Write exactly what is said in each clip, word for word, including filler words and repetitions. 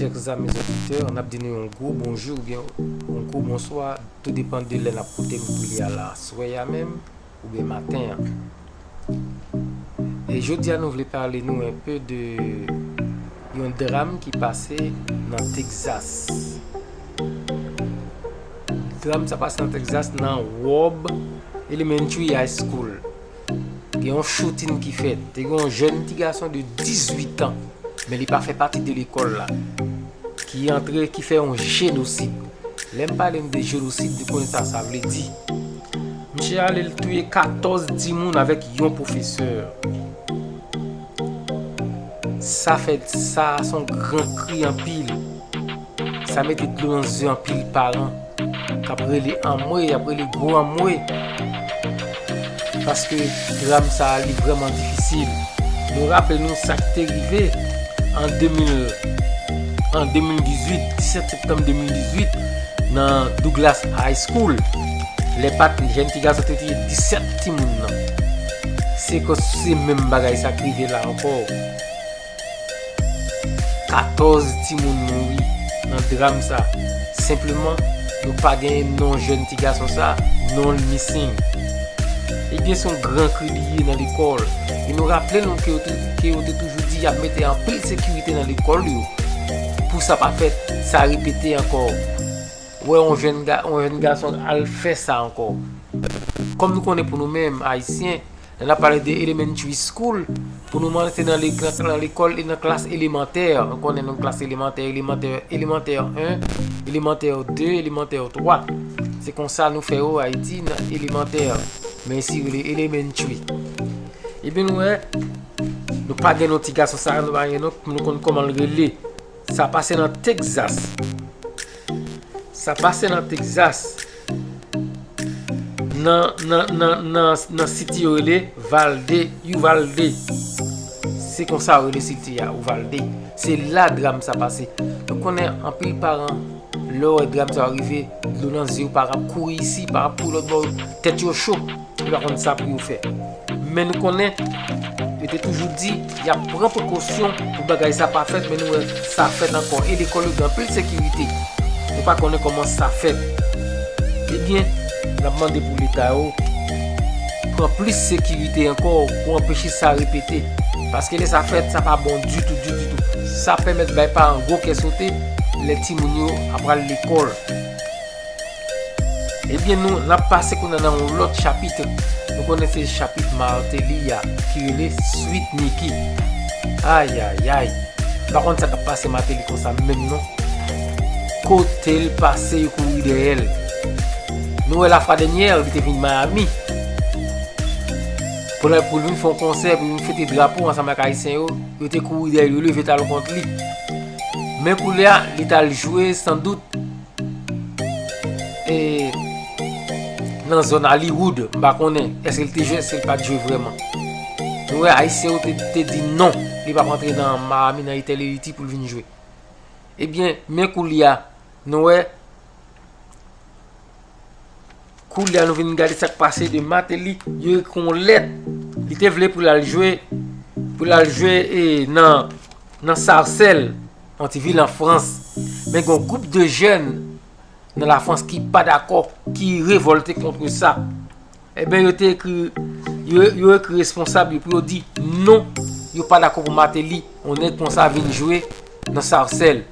Chers amis auditeurs, n ap di nou yon gwo bonjou oubyen yon gwo bonswa, tou depann de lè n ap koute m koulye a la, aswè a menm oubyen maten an. E jodi a nou vle pale nou enpe de yon dram ki pase nan Texas. Dram sa pase nan Texas nan Robb Elementary High School. Gen yon shooting ki fèt. Te gen yon jèn ti gason de dizuit an, men li pa fè pati de lekòl la, ki antre, ki fè yon jenosid. Lè m pale m de jenosid, nou konnen sa sa vle di. Misye ale l touye katòz timoun avèk yon pwofesè. Sa fè, sa se yon gran kri anpil. Sa mete dlo nan zye anpil paran k ap rele anmwe, y ap rele gwo anmwe. Paske dram sa a, li vrèman difisil. Nou raple nou sa k te rive an de mil, an de mil dizuit, disèt septanm de mil dizuit, nan Douglas High School, lè pa t jèn ti gason te tiye disèt timoun nan. Se ke se menm bagay sa k rive la ankò. Katòz timoun mouri nan dram sa. Senpleman, nou pa gen non jèn ti gason sa, non l missing. Ebyen, se yon gran kri li ye nan lekòl. E nou raple nou ke yo te, ke yo te toujou di y ap mete anpil sekirite nan lekòl yo pou sa pa fèt, sa repete ankò. Wè yon jèn ga-, yon jèn gason al fè sa ankò. Kòm nou konnen pou nou menm, Ayisyen, lè n ap pale de elementary school, pou nou menm se nan le-, nan lekòl e nan klas elemantè. Nou konnen nan klas elemantè, elemantè, elemantè en, elemantè de, elemantè twa. Se konsa nou fè yo Ayiti nan elemantè. Men isi rele elementary. Ebyen nou wè, nou pa gen non ti gason sa, nou pa gen non, nou konn kòman l rele. Sa pase nan Texas. Sa pase nan Texas. Nan, nan, nan, nan, nan city yo rele Valde, Uvalde. Se konsa yo rele city a, Uvalde. Se la dram sa pase. Nou konnen anpil paran, lè w wè dram sa rive, dlo nan zye yo, paran ap kouri isi, paran ap kouri lòt bò, tèt yo cho. Yo pa konn sa pou yo fè. Men nou konnen, yo te toujou di, y ap pran prekosyon pou bagay sa pa fèt, men nou wè sa fèt ankò. E lekòl yo gen anpil sekirite. Nou pa konnen kòman sa fèt. Ebyen, n ap mande pou Leta yo pran plis sekirite ankò pou anpeche sa repete. Paske lè sa fèt, sa pa bon ditou, ditou, ditou. Sa pèmèt bay paran gwo kè sote lè timoun yo ap al lekòl. Ebyen, nou, n ap pase kounye a nan yon lòt chapit. Nou konnen se chapit Martelly a, ki rele Sweet Micky. Ayayay. M pa konn sa k ap pase Martelly konsa menm non. Kote l pase, yo kouri dèyè l. Nou wè lafwa dènyè, li te vin Miami. Pou l, pou l vin fè yon konsè, pou l vin fete drapo ansanm ak Ayisyen yo, yo te kouri dèyè l, yo leve talon kont li. Men koulye a, li t al jwe, sandout, e, nan zòn Hollywood, m pa konnen èske l te jwe, èske l pa t jwe vrèman. Nou wè, Ayisyen yo te, te di non, li p ap antre nan Miami, nan Little Haiti pou l vin jwe. Ebyen, men koulye a, nou wè, koulye a nou vin gade sa k pase de Martelly, yo ekri yon lèt. Li te vle pou l al jwe, pou l al jwe, e, nan, nan Sarcelles, yon ti vil an Frans. Men gen yon gwoup de jèn nan Lafrans ki pa dakò, ki revòlte kont sa. Ebyen, yo te ekri, yo, yo ekri responsab yo pou yo di non, yo pa dakò pou Martelly, yon nèg konsa vin jwe nan Sarcelles.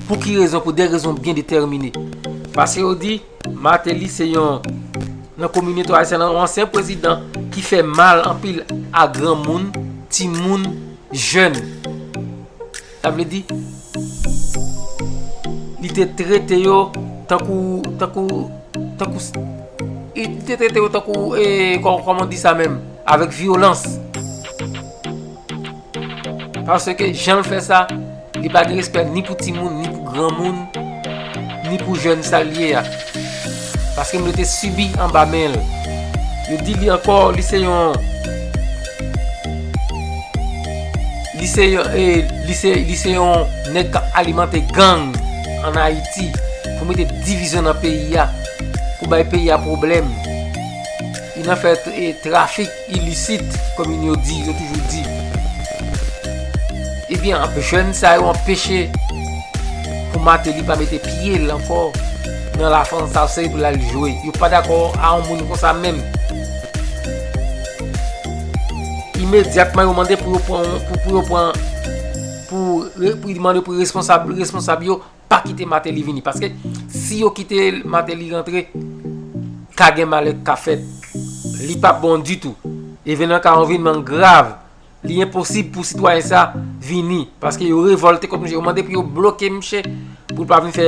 Pou ki rezon? Pou de rezon byen detèmine. Paske yo di, Martelly se yon, nan kominote ayisyèn nan, yon ansyen prezidan ki fè mal anpil a granmoun, timoun, jèn. Sa vle di, li te trete yo tankou, tankou, tankou, li te trete yo tankou, e, kò-, kòman di sa menm, avèk vyolans. Paske jan l fè sa, li pa gen respè ni pou timoun, ni pou granmoun, ni pou jèn sa l ye a. Paske m rete sibi anba men l. Yo di li ankò, li se yon, li se yon, e, li se, li se yon nèg k ap alimante gang ann Ayiti pou mete divizyon nan peyi a, pou bay peyi a pwoblèm. Li nan fè, e, trafik ilisit, kòm yo di, yo toujou di. Ebyen, anp-, jèn sa yo anpeche pou Martelly pa mete pye l ankò nan lafrans sa, se pou l al jwe. Yo pa dakò a yon moun konsa menm. Imedyatman, yo mande pou yo pran, pou, pou yo pran, pou, re- pou yo mande pou responsab, responsab yo pa kite Martelly vini. Paske si yo kite Martelly rantre, ka gen malè k ka fèt. Li p ap bon ditou. Evènman ka yon evènman grav. Li enposib pou sitwayen sa vini, paske yo revòlte kont misye, yo mande pou yo bloke misye, pou l pa vin fè,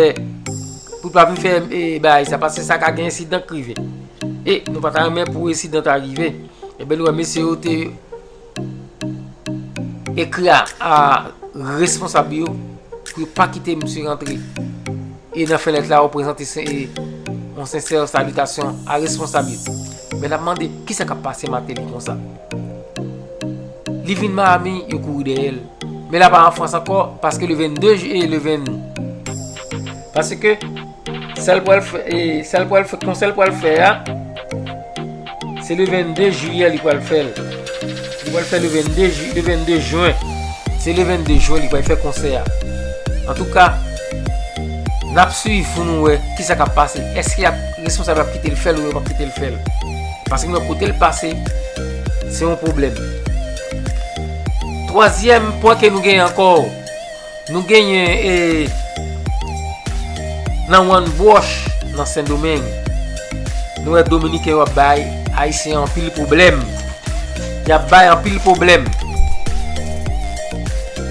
pou l pa vin fè, e, bagay sa, paske sa ka gen ensidan k rive. E nou pa ta renmen pou ensidan ta rive. Ebyen, nou wè mesye yo te ekri a, a responsab yo pou yo pa kite misye rantre. E nan fen lèt la, yo prezante se, e, yon sensè salitasyon a responsab yo. Men n ap mande, kisa k ap pase Martelly konsa? Li vin Miami, yo kouri dèyè l. Men l ap an Frans ankò, paske le vennde j-, e, le ven-, paske sèl pral fè, e, sèl pral fè, konsè l pral fè a, se le vennde jiyè li pral fè l. Li pral fè le vennde ji-, le vennde jen. Se le vennde jen li pral fè konsè a. Antouka, n ap swiv pou nou wè kisa k ap pase. Èske y ap, responsab ap kite l fè l oubyen yo p ap kite l fè l? Paske nou wè kote l pase, se yon pwoblèm. Twazyèm pwen ke nou genyen ankò, nou genyen, e, nan Wannbwòch, nan Sendomeng. Nou wè Dominiken yo ap bay Ayisyen anpil pwoblèm. Y ap bay anpil pwoblèm.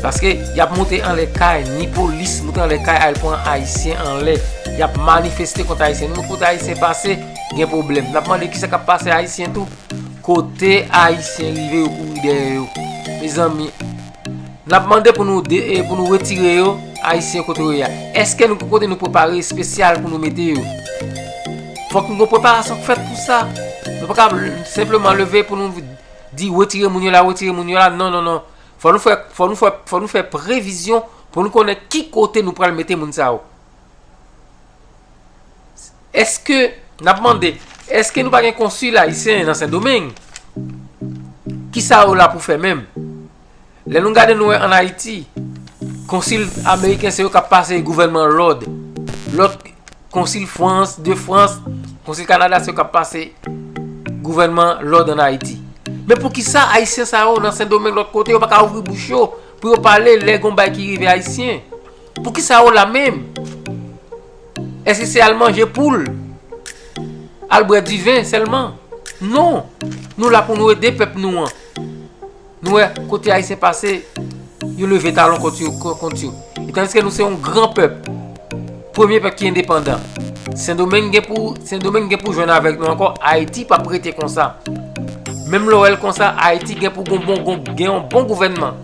Paske y ap monte anlè kay, ni polis monte anlè kay al pran Ayisyen anlè. Y ap manifeste kont Ayisyen. Nou kote Ayisyen pase, gen pwoblèm. N ap mande kisa k ap pase Ayisyen tou. Kote Ayisyen rive, yo kouri dèyè yo. Mezanmi, n ap mande pou nou de-, e, pou nou retire yo, Ayisyen kote yo ye a. Èske nou gen kote nou prepare espesyal pou nou mete yo? Fòk nou gen preparasyon k fèt pou sa. Nou pa ka senpleman leve pou nou di retire moun yo la, retire moun yo la. Non, non, non. Fò nou fè, fò nou fè, fò nou fè previzyon pou nou konnen ki kote nou pral mete moun sa yo. Èske, n ap mande, èske nou pa gen konsil ayisyen nan Sendomeng? Kisa yo la pou fè menm? Lè nou gade, nou wè ann Ayiti, konsil ameriken se yo k ap pase gouvènman lòd. Lòt konsil Frans, de Frans, konsil Kanada se yo k ap pase gouvènman lòd ann Ayiti. Men poukisa Ayisyen sa yo nan Sendomeng lòt kote yo pa ka ouvri bouch yo pou yo pale lè gon bagay ki rive Ayisyen? Poukisa yo la menm? Èske se al manje poul? Al bwè diven sèlman? Non. Nou la pou nou ede pèp nou an. Nou wè, kote Ayisyen pase, yo leve talon kont yo, ko-, kont yo. E tandiske nou se yon gran pèp. Premye pèp ki endepandan. Sendomeng gen pou, Sendomeng gen pou jwenn avèk nou ankò. Ayiti p ap rete konsa. Menm lè w wè l konsa, Ayiti gen pou gon bon, gon, gen yon bon gouvènman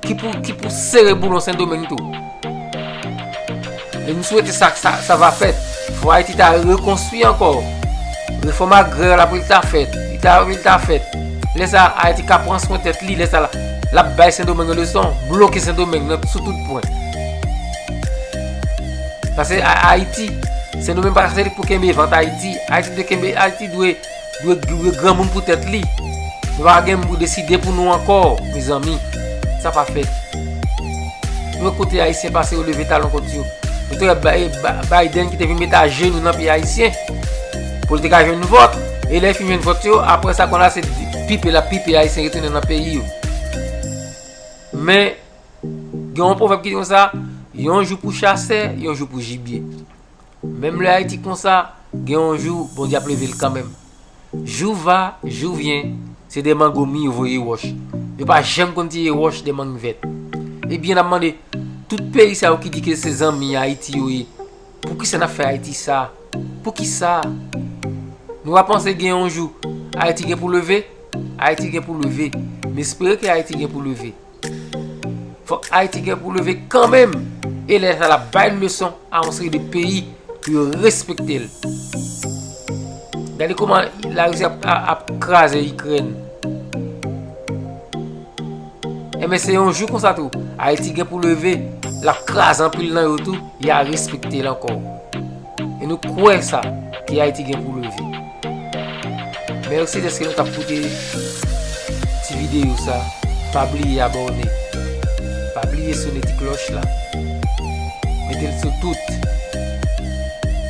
ki pou, ki pou sere boulon Sendomeng tou. E nou swete sa, sa, sa va fèt. Fò Ayiti ta rekonstwi ankò. Refòm agrè la pou l ta fèt. Li ta, li ta fèt. Lè sa, Ayiti ka pran swen tèt li. Lè sa, la, l ap bay Sendomeng leson, bloke Sendomeng nan, sou tout pwen. Paske A-, Ayiti, Sendomeng pa ka se li pou kenbe vant Ayiti. Ayiti dwe kenbe, Ayiti dwe dwe, dwe granmoun pou tèt li. Nou pa gen moun pou deside pou nou ankò, mezanmi. Sa pa fèt. Nou wè kote Ayisyen pase, yo leve talon kont yo. Nou te wè Ba-, Ba-, Biden ki te vin met ajenou nan pye Ayisyen pou l te ka jwenn vòt. E lè l fin jwenn vòt yo, apre sa, kounye a se pipe l ap pipe Ayisyen retounen nan peyi yo. Men, gen yon pwovèb ki di konsa, yon jou pou chasè, yon jou pou jibye. Menm lè Ayiti konsa, gen yon jou, Bondye ap leve l kanmenm. Jou va, jou vyen, se de mango mi yo voye wòch. Yo pa janm konn tiye wòch de mang vèt. Ebyen, n ap mande, tout peyi sa yo ki di ke se zanmi Ayiti yo ye, poukisa n ap fè Ayiti sa? Poukisa? Nou pa panse gen yon jou, Ayiti gen pou leve? Ayiti gen pou leve. M espere ke Ayiti gen pou leve. Fòk Ayiti gen pou leve kanmenm. E lè sa l ap bay leson a yon seri de peyi pou yo respekte l. Gade kòman Larisi ap, ap, ap kraze Ikrèn. Enben, se yon jou konsa tou, Ayiti gen pou leve, l ap kraze anpil nan yo tou, y a respekte l ankò. E nou kwè sa, ke Ayiti gen pou leve. Mèsi dèske nou t ap koute ti videyo sa. Pa bliye abòne. Pa bliye sone ti klòch la. Mete l sou tout.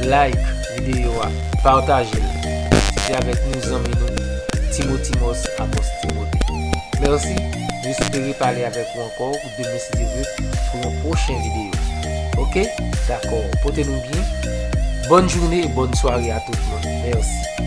Like videyo a, pataje l. Se te avèk nou zanmi nou, Timothy Moss, Apòs Timote. Mèsi, nou espere pale avèk ou ankò demen si Dye vle pou yon pwochen videyo. Oke? Dakò, pote nou byen. Bòn jounen e bòn sware a tout moun. Mèsi.